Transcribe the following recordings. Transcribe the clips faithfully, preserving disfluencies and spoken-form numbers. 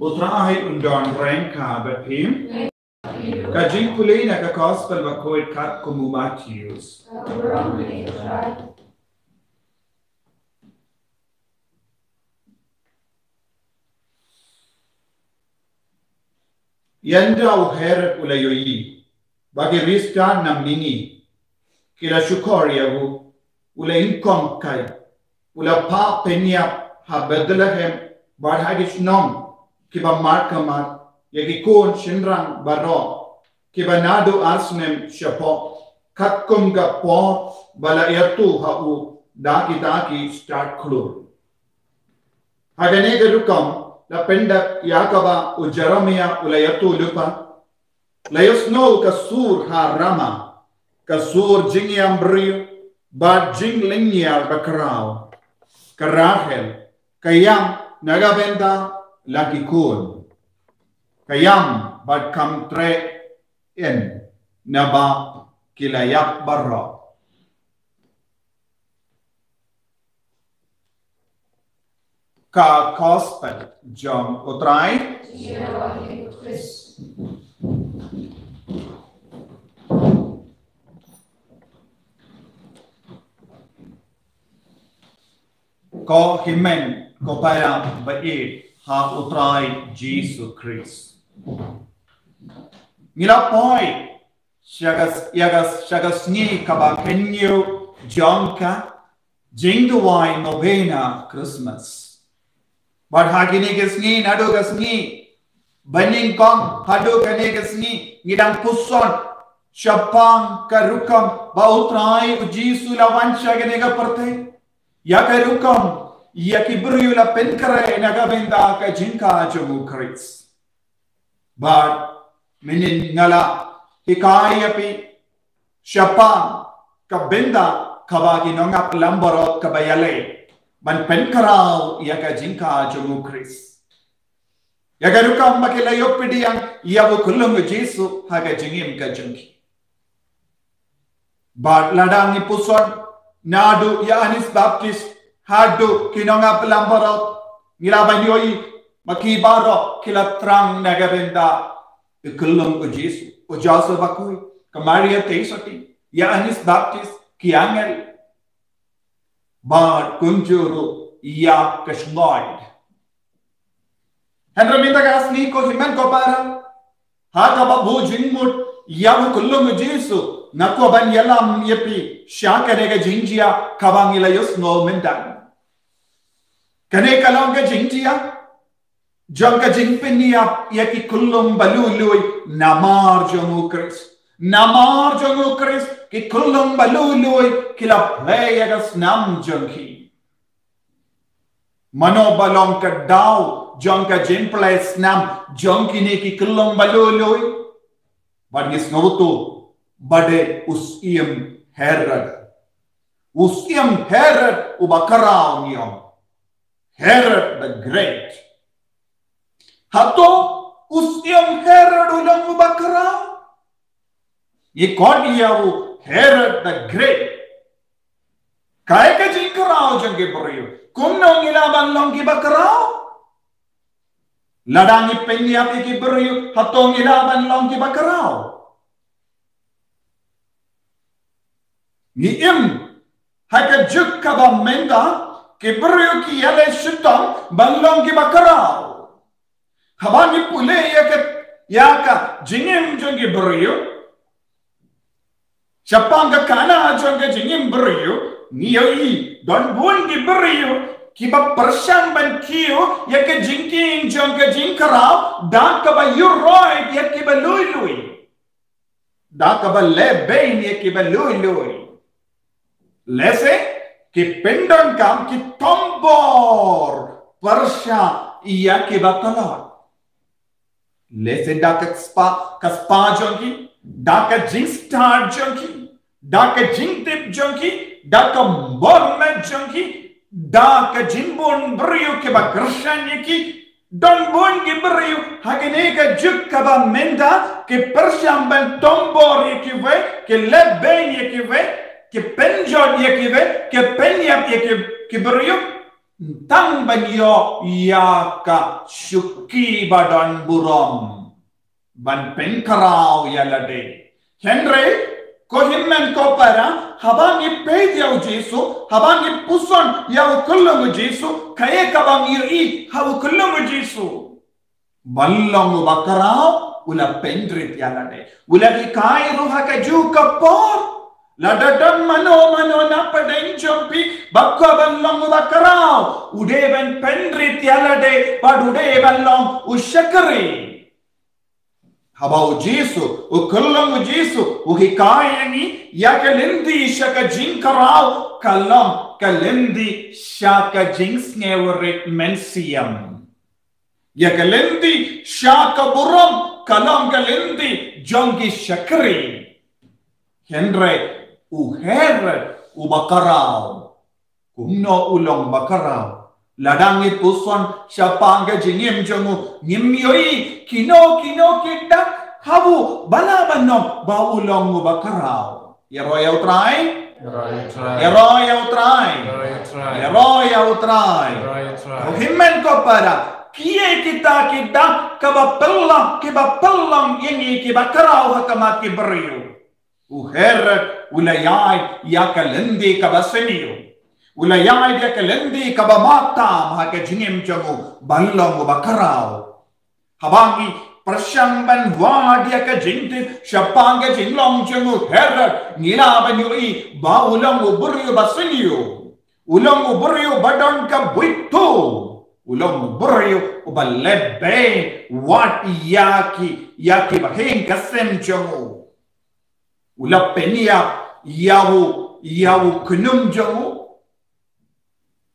U Trai un don ryngkat bad phi. Ka jingpule na ka Gospel bakhuid katkum u Mathaios. Ynda u Herod u la ïohi ba ki riewstad na mihngi ki la shukor ïa u, u la ïeng kong kai, u la phah pynïap ha Bethlehem bad ha ki shnong kiba markhmat, ïa ki khun shynrang baroh kiba naduh ar snem shapoh, katkum ka por ba la ïathuh ha u da kita ki stad khlur. Ha kane ka rukom la pyndep ïa kaba u Jeremiah u la ïathuh lypa. La ïohsngew ka sur ha Rama, ka sur jingïam briew bad jinglynñiar bakhraw. Ka Rahel ka ïam na ka bynta la ki khun. Ka ïam bad kam treh yn naba ki la ïap baroh. Ka Gospel jong u Trai. Ko hynmen ko para ba ïeit ha u Trai Jisu Khrist. Ngi la poi sha ka, ïa ka, sha ka sngi kaba kynñiew jong ka jingduwai novena Christmas. Bad ha kine ki sngi, naduh ka sngi ba nyngkong haduh kane ka sngi, ngi dang puson shaphang ka rukom ba u Trai u Jisu la wan sha kane ka pyrthei. Ïa ka rukom ïa ki briew la pynkhreh na ka bynta ka jingkha jong u Khrist. Bad mynnin nga la hikai ïa phi shaphang ka bynta kaba ki nongap langbrot kaba ïaleh ban pynkhraw ïa ka jingkha jong u Khrist. Ïa ka rukom ba ki la ïoh pdiang ïa u khyllung u Jisu ha ka jingim ka jong ki. Bad lada ngi puson naduh Ïoannis Baptist haduh ki nongap langbrot, ngi lah ban ïohi ba ki baroh ki la thrang na ka bynta u khyllung u Jisu, u Joseph bakhuid, ka Maria Theisotti, Ïoannis Baptist, ki angel. Bad kumjuh ruh ïa ka shngaiñ. Hynrei mynta ka sngi ko hynmen ko para, ha kaba buh jingmut ïa u khyllung u Jisu, nga kwah ban ïalam ïa phi sha kane ka jingjia kaba ngi la ïohsngew mynta. Kane ka long ka jingjia jong ka jingpynïap ïa ki khyllung ba lui lui namar jong u Khrist. Namar jong u Khrist ki khyllung ba lui lui ki la plie ïa ka snam jong ki. Mano ba long ka daw jong ka jingplie snam jong kine ki khyllung ba lui lui? Bad ngi sngewthuh ba dei u Syiem Herod. U Syiem Herod uba khraw ngi ong. Herod the Great. Hato u Syiem Herod u long uba khraw? Ngi khot ïa u Herod the Great. Kaei ka jingkhraw jong ki briew? Kumno ngi lah ban long kiba khraw? Lada ngi pynïap ïa ki briew, hato ngi lah ban long kiba khraw? Ngi im ha ka juk kaba mynta ki briew ki ïaleh shitom ban long kiba khraw. Haba ngi pule ïa ka, ïa ka jingim jong ki briew, shaphang ka khana jong ka jingim briew, ngi ïohi don bun ki briew kiba pyrshang ban kiew ïa ka jingkieng jong ka jingkhraw da kaba ïuhroit ïa kiba lui lui, da kaba leh beiñ ïa kiba lui lui. Lehse ki pyndonkam, ki tombor pyrshah ïa kiba tlot. Lehse da ka spah, ka spah jong ki, da ka jingstad jong ki, da ka jingtip jong ki, da ka bor met jong ki, da ka jingbun briew kiba kyrshan ïa ki. Don bun ki briew ha kane ka juk kaba mynta ki pyrshang ban tombor ïa kiwei, ki leh beiñ ïa kiwei, ki pynjot ïa kiwei, ki pynïap ïa ki, ki briew. Tang ban ïoh ïa ka shuki ba don burom ban pynkhraw ïa lade. Hynrei, ko hynmen ko para, haba ngi peit ïa u Jisu, haba ngi puson ïa u kyllum u Jisu, kaei kaba ngi ïohi ha u kyllum u Jisu? Ban long uba khraw, u la pynrit ïa lade. U la hikai ruh ha kajuh ka por. Lada don mano mano na pdeng jong phi ba kwah ban long uba khraw, u dei ban pynrit ïa lade, bad u dei ban long u shakri. Haba u Jisu, u kyllum u Jisu, u hikai ïa ngi, ïa ka lynti sha ka jingkhraw, ka long ka lynti sha ka jingsngewrit mynsiem. Ïa ka lynti sha ka burom, ka long ka lynti jong ki shakri. Hynrei u Herod uba khraw, kumno u long ba khraw? Lada ngi puson shaphang ka jingim jong u, ngim ïohi kino kino ki dak ha u ba lah ban ong ba u long uba khraw. Ïaroh ïa u Trai. Ïaroh ïa u Trai. Ïaroh ïa u Trai. Ïaroh ïa u Trai. Ïaroh ïa u Trai. Ko hynmen ko para, kiei kita ki dak kaba pynlong, kiba pynlong ïa ngi kiba khraw ha khmat ki briew? U Herod u la ïaid ïa ka lynti kaba sniew. U la ïaid ïa ka lynti kaba matam ha ka jingim jong u ban long uba khraw. Haba ngi pyrshang ban wad ïa ka jingtip shaphang ka jinglong jong u Herod, ngi lah ban ïohi ba u long u briew ba sniew. U long u briew ba don ka buit to. U long u briew uba leh beit wat ïa ki, ïa ki bahaïing ka sem jong u. U la pynïap ïa u, ïa u khynnum jong u.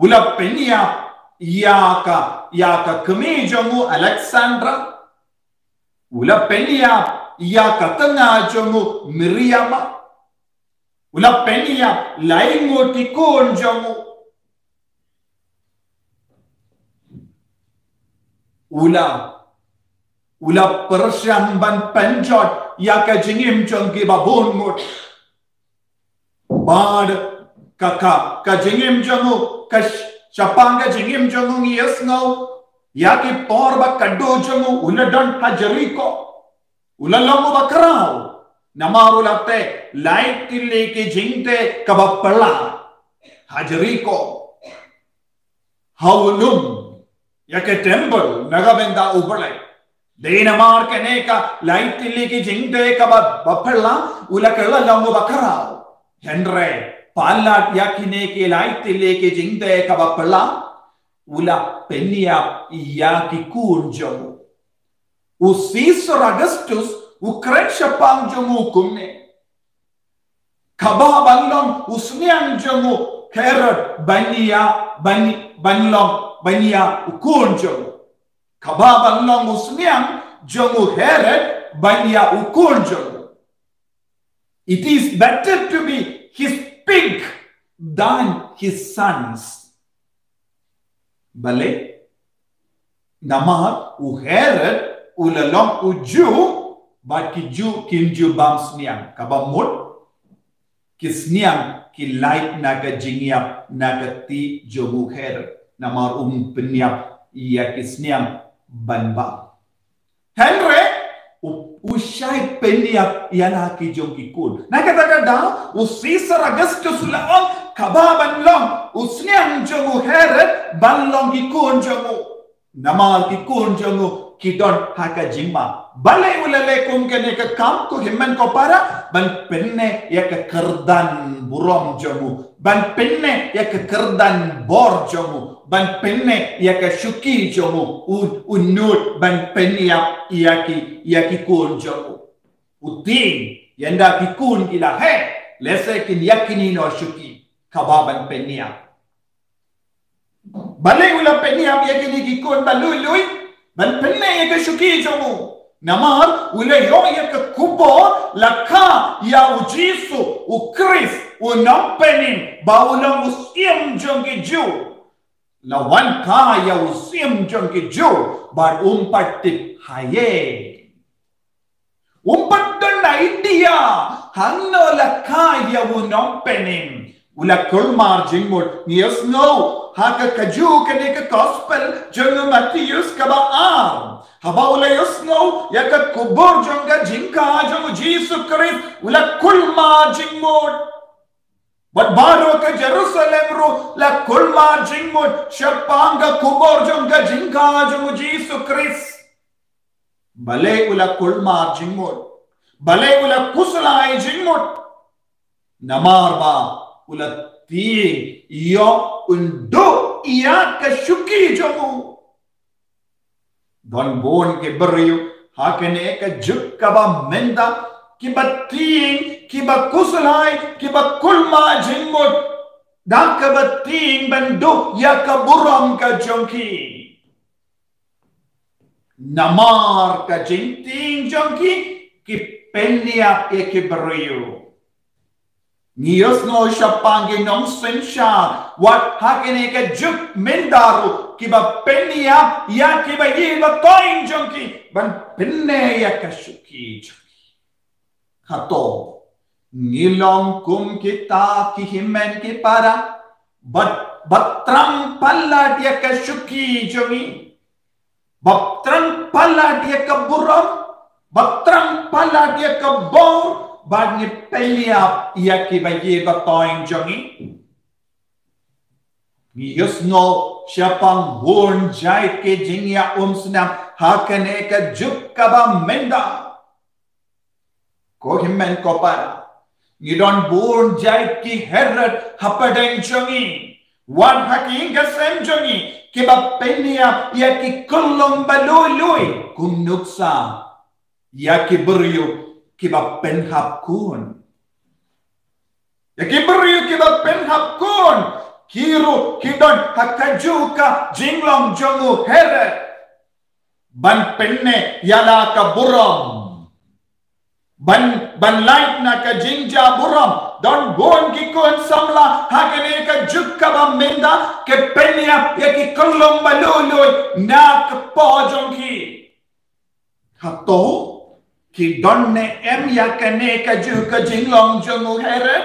U la pynïap ïa ka, ïa ka kmie jong u Alexandra. U la pynïap ïa ka tnga jong u Miriam. U la pynïap laingut ki khun jong u. U la, u la pyrshang ban pynjot ïa ka jingim jong ki babun ngut. Bad ka, ka, ka jingim jong u, ka sh-, shaphang ka jingim jong u ngi ïohsngew ïa ki por ba khadduh jong u, u la don ha Jeriko. U la long uba khraw. Namar u la teh lai tylli ki jingteh kaba phylla ha Jeriko. Ha u lum ïa ka temple na ka bynta u Blei. Dei namar kane ka lai tylli ki jingteh kaba, ba phylla, u la kylla long uba khraw. Hynrei palat ïa kine ki lai tylli ki jingteh kaba phylla, u la pynïap ïa ki khun jong u. U Caesar Augustus u kren shaphang jong u kumne: Kaba ban long u sniang jong u Herod ban ïa, ban, ban long, ban ïa u khun jong u. Kaba ban long u sniang jong u Herod ban ïa u khun jong u. It is better to be his pig than his sons. Balei? Namar u Herod u la long u Jiw, bad ki Jiw kim ju bam sniang. Kaba mut, ki sniang ki lait na ka jingïap na ka kti jong u Herod. Namar um pynïap ïa ki sniang ban bam. Hynrei u, u shait pynïap ïa la ki jong ki khun. Na kata ka daw u Caesar Augustus u la ong kaba ban long u sniang jong u Herod ban long ki khun jong u. Namar ki khun jong u ki don ha ka jingma. Balei u la leh kum kane ka kam, ko hynmen ko para? Ban pynneh ïa ka kyrdan burom jong u. Ban pynneh ïa ka kyrdan bor jong u. Ban pynneh ïa ka shuki jong u. U, u nud ban pynïap ïa ki, ïa ki khun jong u. U tieng, ynda ki khun ki la heh, lehse kin ïa kine noh shuki. Kaba ban pynïap. Balei u la pynïap ïa kine ki khun ba lui lui? Ban pynneh ïa ka shuki jong u. Namar u la ïoh ïa ka khubor la kha ïa u Jisu u Khrist, u nongpynim, ba u long u Syiem jong ki Jiw. La wan kha ïa u Syiem jong ki Jiw bad um pat tip ha ei. Um pat don idea hangno la kha ïa u nongpynim. U la kulmar jingmut. Ngi ïohsngew ha ka kajuh kane ka gospel jong u Mathaios kaba ar, haba u la ïohsngew ïa ka khubor jong ka jingkha jong u Jisu Khrist, u la kulmar jingmut. Bad baroh ka Jerusalem ruh la kulmar jingmut shaphang ka khubor jong ka jingkha jong u Jisu Khrist. Balei u la kulmar jingmut? Balei u la khuslai jingmut? Namar ba u la tieng ïoh un duh ïa ka shuki jong u. Don bun ki briew ha kane ka juk kaba mynta, kiba tieng, kiba khuslai, kiba kulmar jingmut da kaba tieng ban duh ïa ka burom ka jong ki. Namar ka jingtieng jong ki, ki pynïap ïa ki briew. Ngi ïohsngew shaphang ki nongsynshar wat ha kane ka juk mynta ruh, kiba pynïap ïa kiba ïeit ba toiñ jong ki ban pyneh ïa ka shuki jong ki. Hato ngi long kum kita, ki hynmen ki para, ba, ba thrang palat ïa ka shuki jong ngi, ba thrang palat ïa ka burom, ba thrang palat ïa ka bor, bad ngi pynïap ïa kiba ïeit ba toiñ jong ngi? Ngi ïohsngew shaphang bun jait ki jingïaumsnam ha kane ka juk kaba mynta. Ko hynmen ko para, ngi don bun jait ki Herod hapdeng jong ngi, wat ha ki ïing ki sem jong ngi, kiba pynïap ïa ki khyllung ba lui lui, kum nuksa ïa ki briew kiba pynhap khun. Ïa ki briew kiba pynhap khun, ki ruh ki don ha kajuh ka jinglong jong u Herod ban pyneh ïa la ka burom, ban, ban lait na ka jingjaburom. Don bun ki khun samla ha kane ka juk kaba mynta, ki pynïap ïa ki khyllung ba lui lui na ka por jong ki. Hato ki don ne em ïa kane kajuh ka jinglong jong u Herod?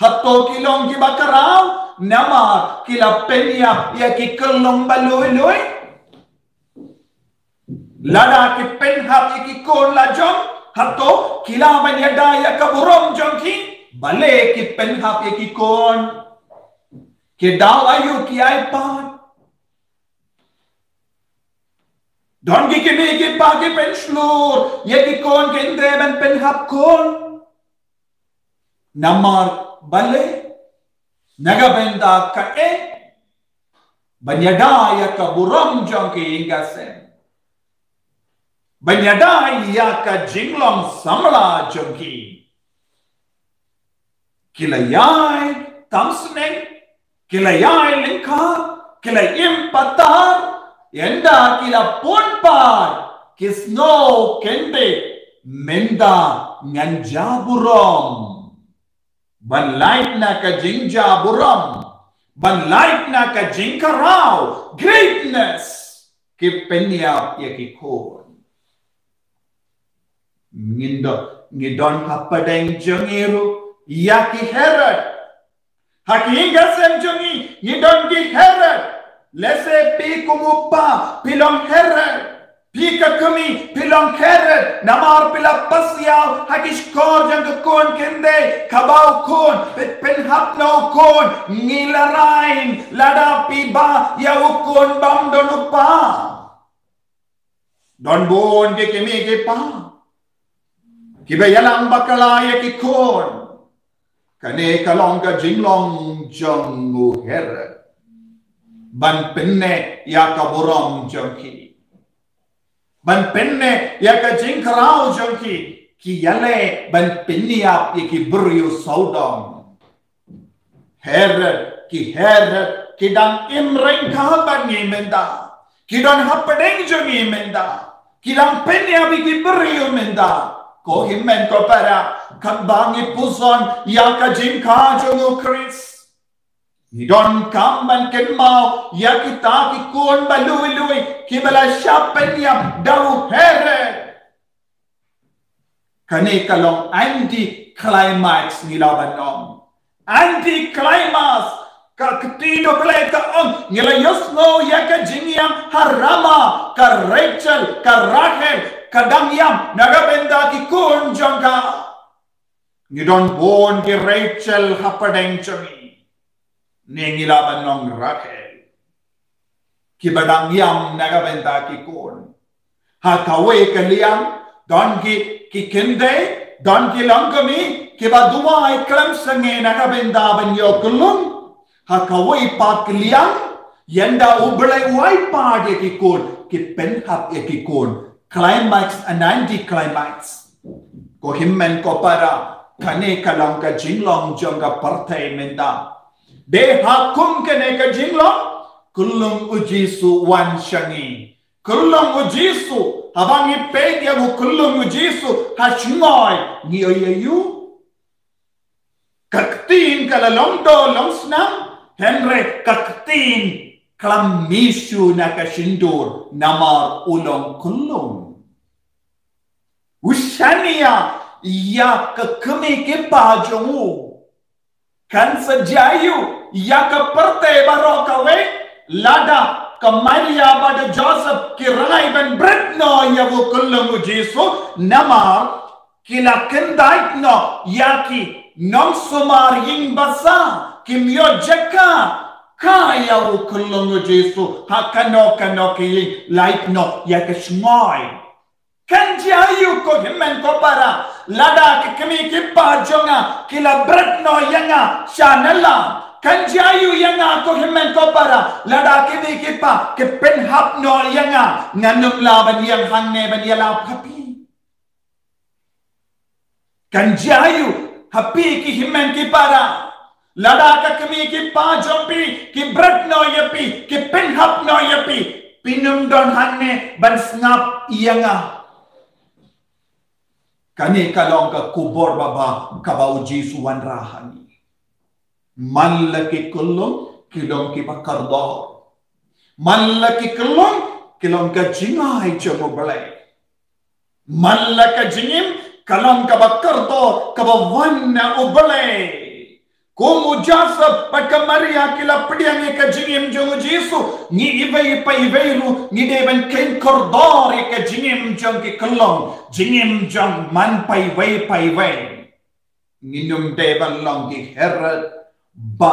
Hato ki long kiba khraw namar ki la pynïap ïa ki khyllung ba lui lui? Lada ki pynhap ïa ki khun la jong, hato ki lah ban ïada ïa ka burom jong ki? Balei ki pynhap ïa ki khun? Ki daw aïu ki ai pat? Don ki kmie ki kpa ki pynshlur ïa ki khun, ki ym dei ban pynhap khun. Namar balei? Na ka bynta kaei? Ban ïada ïa ka burom jong ki ïing ki sem, ban ïada ïa ka jinglong samla jong ki. Ki la ïai tam sneng, ki la ïai lyngkha, ki la im patar, ynda ki la pun pat, ki sngew kyndit, mynta ngan jaburom ban lait na ka jingjaburom, ban lait na ka jingkhraw, greatness, ki pynïap ïa ki khun. Ngi don, ngi don hapdeng jong ngi ruh ïa ki Herod. Ha ki ïing ki sem jong ngi, ngi don ki Herod. Lehse phi kum u kpa phi long Herod. Phi ka kmie phi long Herod. Namar phi la pasiaw ha ki shkor jong ka khun khyndai, kaba u khun pynhap na u khun. Ngi la rai lada phi bah ïa u khun bym don u kpa. Don bun ki kmie ki kpa kiba ïalang bakla ïa ki khun. Kane ka long ka jinglong jong u Herod, ban pyneh ïa ka burom jong ki, ban pyneh ïa ka jingkhraw jong ki. Ki ïaleh ban pynïap ïa ki briew sawdong. Herod, ki Herod ki dang im ryngkat bad ngi mynta. Ki don hapdeng jong ngi mynta. Ki dang pynïap ïa ki briew mynta. Ko hynmen ko para, katba ngi pyrshang ïa ka jingkha jong u Khrist, ngi donkam ban kynmaw ïa kita ki khun ba lui lui kiba la shah pynïap da u Herod. Kane ka long anti climax, ngi lah ban ong. Anticlimax. Ka kti U Blei ka ong, ngi la ïohsngew ïa ka jingïam ha Rama, ka Rachel, ka Rahel, ka dang ïam na ka bynta ki khun jong ka. Ngi don bun ki Rachel hapdeng jong ngi. Ne ngi lah ban ong Rahel. Kiba dang ïam na ka bynta ki khun. Ha kawei ka liang, don ki, ki khyndai, don ki longkmie, kiba duwai khlem sngewsih na ka bynta ban ïoh kyllon. Ha kawei pat ka liang, ynda U Blei u ai pat ïa ki khun, ki pynhap ïa ki khun. Climax and anticlimax. Ko hynmen ko para, kane ka long ka jinglong jong ka pyrthei mynta. Te ha kum kane ka jinglong, kyllon U Jisu wan sha ngi. Kyllon U Jisu, haba ngi peit ïa u kyllon U Jisu ha shngoi, ngi ïohi ïa u. Ka ktien ka la long doh long snam, hynrei ka ktien ka la mih shuh na ka shyntur namar u long kyllon. U shaniah ïa ka kmie ki kpa jong u. Kan sa jia aïu ïa ka pyrthei baroh kawei, lada ka Maria bad u Joseph ki rai ban bret noh ïa u kyllon U Jisu, namar ki la kyndait noh ïa ki nongsumar ïing basa, kim ïoh jaka kha ïa u kyllon U Jisu ha kano kano ka ïing, lait noh ïa ka shngoi. Kan jia aïu ko hynmen ko para, lada ki kmie ki kpa jong nga ki la bret noh ïa nga sha nala. Kan jia aïu ïa nga ko hynmen ko para, lada ki kmie ki kpa ki pynhap noh ïa nga, ngan ym lah ban ïeng hangne ban ïalap ha phi. Kan jia aïu ha phi ki hynmen ki para, lada ka kmie ki kpa jong phi ki bret noh ïa phi, ki pynhap noh ïa phi, phin ym don hangne ban sngap ïa nga. Kane ka long ka khubor baba kaba U Jisu wanrah ha ngi. Man la ki kyllon ki long kiba kordor. Man la ki kyllon ki long ka jingai jong U Blei. Man la ka jingim ka long kaba kordor kaba wan na U Blei. Kum u Joseph bad ka Maria ki la pdiang ïa ka jingim jong U Jisu, ngi iwei pa iwei ruh ngi dei ban kheiñ kordor ïa ka jingim jong ki kyllon, jingim jong man pa iwei pa iwei. Ngin ym dei ban long ki Herod ba,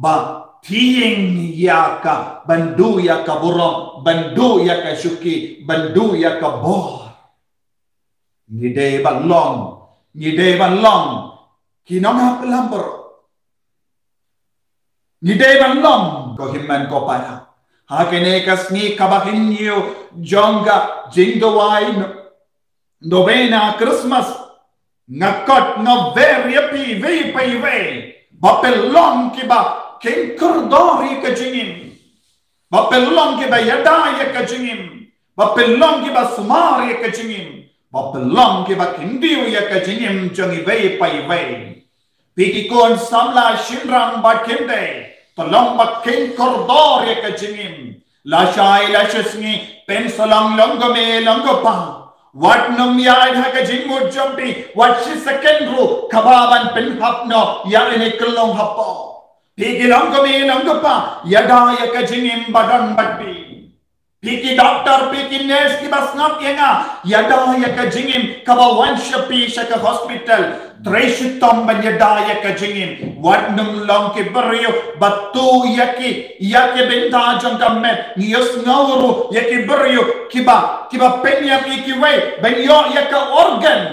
ba thieng ïa ka, ban duh ïa ka burom, ban duh ïa ka shuki, ban duh ïa ka bor. Ngi dei ban long, ngi dei ban long ki nonghap lamber. Ngi dei ban long ko hynmen ko para. Ha kane ka sngi kaba hynñiew jong ka jingduwai novena Christmas, nga khot nga wer ïa phi iwei pa iwei ba phin long kiba kheiñ kordor ïa ka jingim, ba phin long kiba ïada ïa ka jingim, ba phin long kiba sumar ïa ka jingim, ba phin long kiba kyntiew ïa ka jingim jong iwei pa iwei. Phi ki khun samla shynrang bad khyndai, phin long ba kheiñ kordor ïa ka jingim. Lashai lashisngi phin sa long longkmie longkpa. Wat nym ïaid ha ka jingmut jong phi wat shi second ruh kaba ban pynhap noh ïa ine i kyllon hapoh. Phi ki longkmie longkpa, ïada ïa ka jingim ba don bad phi. Phi ki doktor, phi ki nurse kiba sngap ïa nga, ïada ïa ka jingim kaba wan sha phi sha ka hospital. Trei shitom ban ïada ïa ka jingim. Wat nym long ki briew ba tuh ïa ki, ïa ki bynta jong ka met. Ngi ïohsngew ruh ïa ki briew kiba, kiba pynïap ïa kiwei ban ïoh ïa ka organ.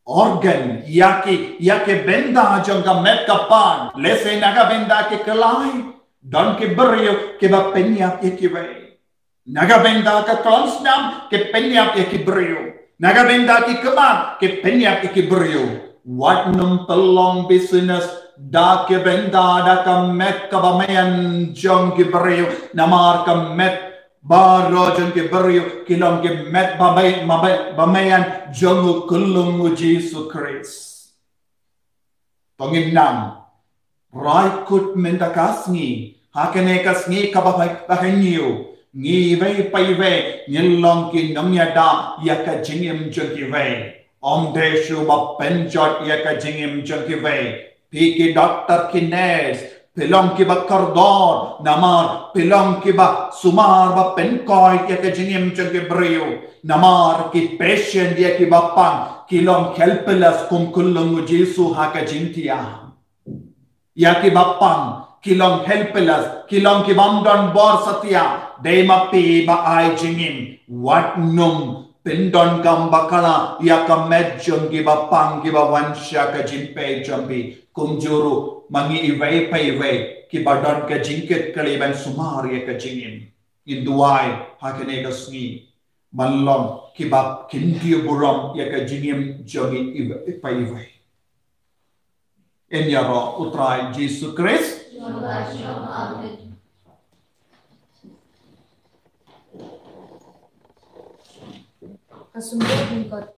Organ ïa ki, ïa ki bynta jong ka met ka pan. Lehse na ka bynta ki khlaiñ, don ki briew kiba pynïap ïa kiwei. Na ka bynta ka klong snam ki pynïap ïa ki briew. Na ka bynta ki kmar ki pynïap ïa ki briew. Wat nym phin long business da ki bynta da ka met kaba mian jong ki briew. Namar ka met baroh jong ki briew ki long ki met ba mian, ba mian, ba mian jong u kyllung u Jisu Khrist. To ngin nang rai kut mynta ka sngi, ha kane ka sngi kaba, ba hynñiew, ngi iwei pa iwei ngin long ki nongïada ïa ka jingim jong kiwei. Ym dei shuh ba pynjot ïa ka jingim jong kiwei. Phi ki doktor ki nurse, phi long kiba kordor, namar phi long kiba sumar ba pynkoit ïa ka jingim jong ki briew. Namar ki patient ïa kiba pang, ki long helpless kum kylleng u Jisu ha ka jingthiah. Ïa kiba pang, ki long helpless, ki long kibym don bor satia, dei ma phi ba ai jingim, wat nym pyndonkam bakla ïa ka met jong kiba pang kiba wan sha ka jingpeit jong phi, kumjuh ruh ma ngi iwei pa iwei, kiba don ka jingkitkhlieh ban sumar ïa ka jingim. Ngin duwai ha kane ka sngi ban long kiba kyntiew burom ïa ka jingim jong ngi iwei pa iwei. Yn ïaroh u Trai Jisu Khrist. Ka symboh jingkot.